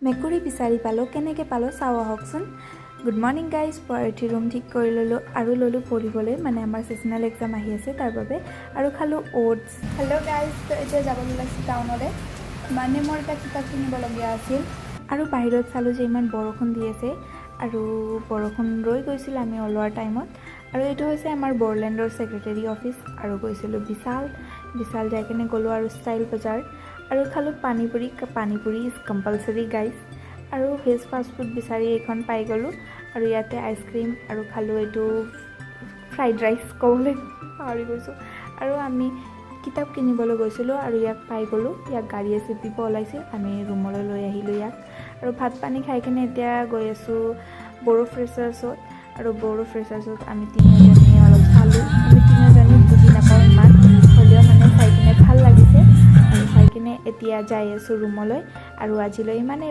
মেকুৰী বিচাৰি পালোঁ। কেনেকৈ পালোঁ চাওঁ আহকচোন। Good morning guys. পুৱাই উঠি ৰুম ঠিক কৰি ল'লোঁ আৰু ল'লোঁ পঢ়িবলৈ, মানে আমাৰ ছেচনেল এক্সাম আহি আছে তাৰ বাবে, আৰু খালোঁ অ'টছ। হেল্ল' গাইজ, তো এতিয়া যাবলৈ ওলাইছোঁ টাউনলৈ, মানে মোৰ এটা কিতাপ কিনিবলগীয়া আছিল। আৰু বাহিৰত চালোঁ যে ইমান বৰষুণ দি আছে আৰু বৰষুণ ৰৈ গৈছিল আমি ওলোৱাৰ টাইমত। আৰু এইটো হৈছে আমাৰ বড়োলেণ্ডৰ ছেক্ৰেটেৰী অফিচ। আৰু গৈছিলোঁ বিশাল। বিশাল যাই কিনে গ'লোঁ আৰু ষ্টাইল বজাৰ আৰু খালোঁ panipuri. Panipuri is compulsory guys. আৰু ভেজ ফাষ্টফুড বিচাৰি এইখন পাই গ'লোঁ আৰু ইয়াতে আইচক্ৰীম আৰু খালোঁ এইটো ফ্ৰাইড ৰাইচ, ক'বলৈ পাহৰি গৈছোঁ। আৰু আমি কিতাপ কিনিবলৈ গৈছিলোঁ আৰু ইয়াক পাই গ'লোঁ। ইয়াক গাড়ীয়ে চেপিব ওলাইছিল, আমি ৰুমলৈ লৈ আহিলোঁ ইয়াক। আৰু ভাত পানী খাই কিনে এতিয়া গৈ আছোঁ বড়ো ফ্ৰেছাৰ্ছত। আৰু বড়ো ফ্ৰেছাৰ্ছত আমি তিনিওজনীয়ে অলপ চালোঁ। আমি তিনিওজনী বুজি নাপাওঁ ইমান, হ'লেও মানে চাই কিনে ভাল লাগিছে। আৰু চাই কিনে এতিয়া যাই আছোঁ ৰুমলৈ। আৰু আজিলৈ ইমানেই।